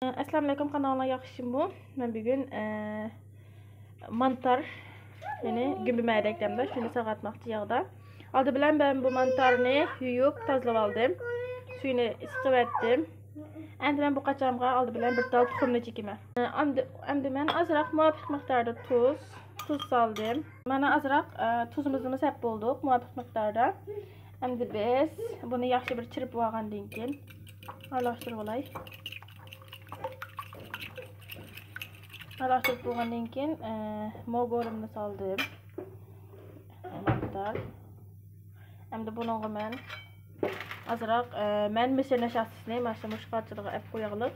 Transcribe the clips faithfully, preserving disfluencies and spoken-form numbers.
ئەسسالامۇئەلەيكۇم، قانداقلار، ياخشىمۇ؟ مەن بۈگۈن، ئە، مانتار، يەنى گۈمبە مەدەك دەمدە، شۇنى ساغاتماقچى ياغدا. ئالدى بىلەن مەن بۇ مانتارنى يۇيۇپ تازىلىۋالدىم. سۈيىنى سىقىۋەتتىم. ئەمدى مەن بۇ قاچامغا ئالدى بىلەن بىر تال تۇخۇمنى چېكىمەن. ئەمدى، ئەمدى مەن ئازراق مۇۋاپىق مىقداردا تۇز، تۇز سالدىم. مانا ئازراق، ئە، تۇزىمىزنى سەپ بولدۇق مۇۋاپىق مىقداردا. ئەمدى بىز بۇنى ياخشى بىر چىرپىۋالغاندىن كېيىن ئارىلاشتۇرۇۋالاي. ئارىلاشتۇرۇپ بولغاندىن كېيىن، ئە، موگورۇمنى سالدىم. مىقدار. ئەمدى بۇنىڭغا مەن ئازراق، ئە، مەن مىسىر ناشاستىسىنى مانا شۇ مۇشۇ قاچىلىققا ئەپ قوياغلىق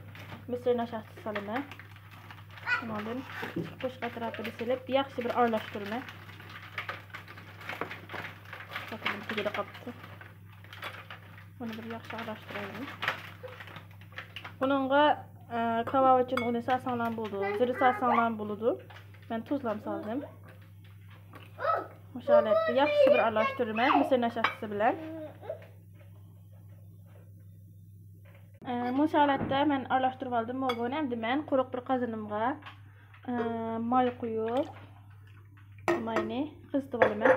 مىسىر ناشاستىسى سالىمەن. شۇنىڭدىن قوشۇق ئەتراپىدا سېلىپ، ياخشى بىر ئارىلاشتۇرىمەن. باقىمەن، تېگىدە قاپتۇ. بۇنى بىر ياخشى ئارىلاشتۇرايلى. بۇنىڭغا، ئە، كاۋاۋىچىن ئۇنى سالساڭلارمۇ بولىدۇ، زىرە سالساڭلارمۇ بولىدۇ. مەن تۇزلام سالدىم. مۇشۇ ھالەتتە ياخشى بىر ئارىلاشتۇرىمەن مىسىر ناشاستىسى بىلەن. ئە، مۇشۇ ھالەتتە مەن ئارىلاشتۇرۇپ ئالدىم موگونى. ئەمدى مەن قۇرۇق بىر قازىنىمغا، ئە، ماي قۇيۇپ، ماينى قىزىتىپ ئالىمەن.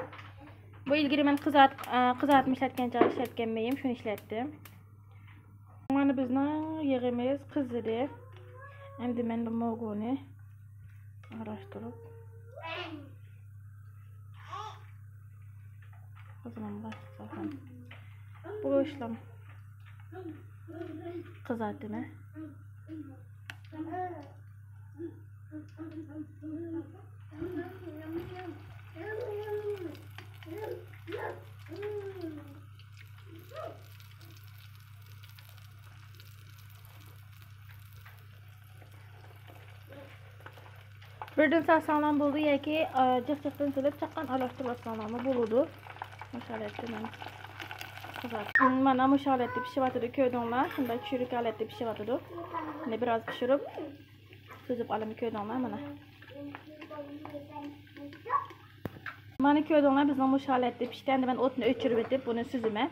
بۇ ئىلگىرى مەن قىزارت-، ئە، قىزارتما ئىشلەتكەن چاغدا ئىشلەتكەن مېيىم، شۇنى ئىشلەتتىم. مانا بىزنىڭ يېغىمىز قىزىدى. ئەمدى مەن بۇ موگونى ئارىلاشتۇرۇپ، قازىنىمغا بوشلام قىزارتىمەن. بىردىن سالساڭلارمۇ بولىدۇ ياكى، ئا، جىق جىقتىن سېلىپ چاققان ئارىلاشتۇرۇۋالساڭلارمۇ بولىدۇ. مۇشۇ ھالەتتە مەن قىزارتىپ. مانا مۇشۇ ھالەتتە پىشىۋاتىدۇ، كۆردۈڭلار. شۇنداق چۈرۈك ھالەتتە پىشىۋاتىدۇ. مانا بىراز پىشۇرۇپ سۈزۈپ ئالىمەن، كۆردۈڭلار مانا. مانا كۆردۈڭلار، بىزنىڭ مۇشۇ ھالەتتە پىشتى. ئەمدى مەن ئوتنى ئۆچۈرۈۋېتىپ بۇنى سۈزىمەن.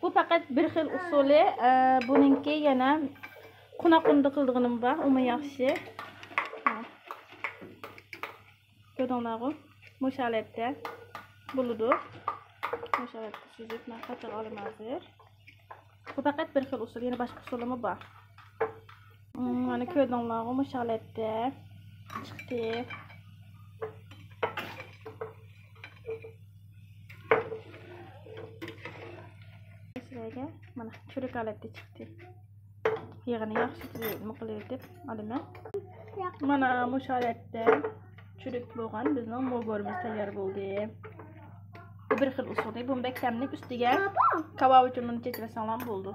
بۇ پەقەت بىر خىل ئۇسۇلى، ئە، بۇنىڭكى يەنە قوناقلىرىمدا قىلىدىغىنىم بار، ئۇمۇ ياخشى. ھە. كۆردۈڭلارغۇ؟ مۇشۇ ھالەتتە بولىدۇ. مۇشۇ ھالەتتە سۈزۈپ مەن قاچىغا ئالىمەن ھازىر. بۇ پەقەت بىر خىل ئۇسۇل، يەنە باشقا ئۇسۇلىمۇ بار. مم، مانا كۆردۈڭلارغۇ، مۇشۇ ھالەتتە چىقتى. سىلەرگە مانا چۈرۈك ھالەتتە چىقتى. يېغىنى ياخشى نېمە قىلىۋېتىپ ئالىمەن. مانا مۇشۇ ھالەتتە چۈرۈك بولغان بىزنىڭ موگورىمىز تەييار بولدى. بۇ بىر خىل ئۇسۇلى. بۇنى بەك تەملىك، ئۈستىگە كاۋاۋىچىننى چېچىۋەتسەڭلارمۇ بولىدۇ.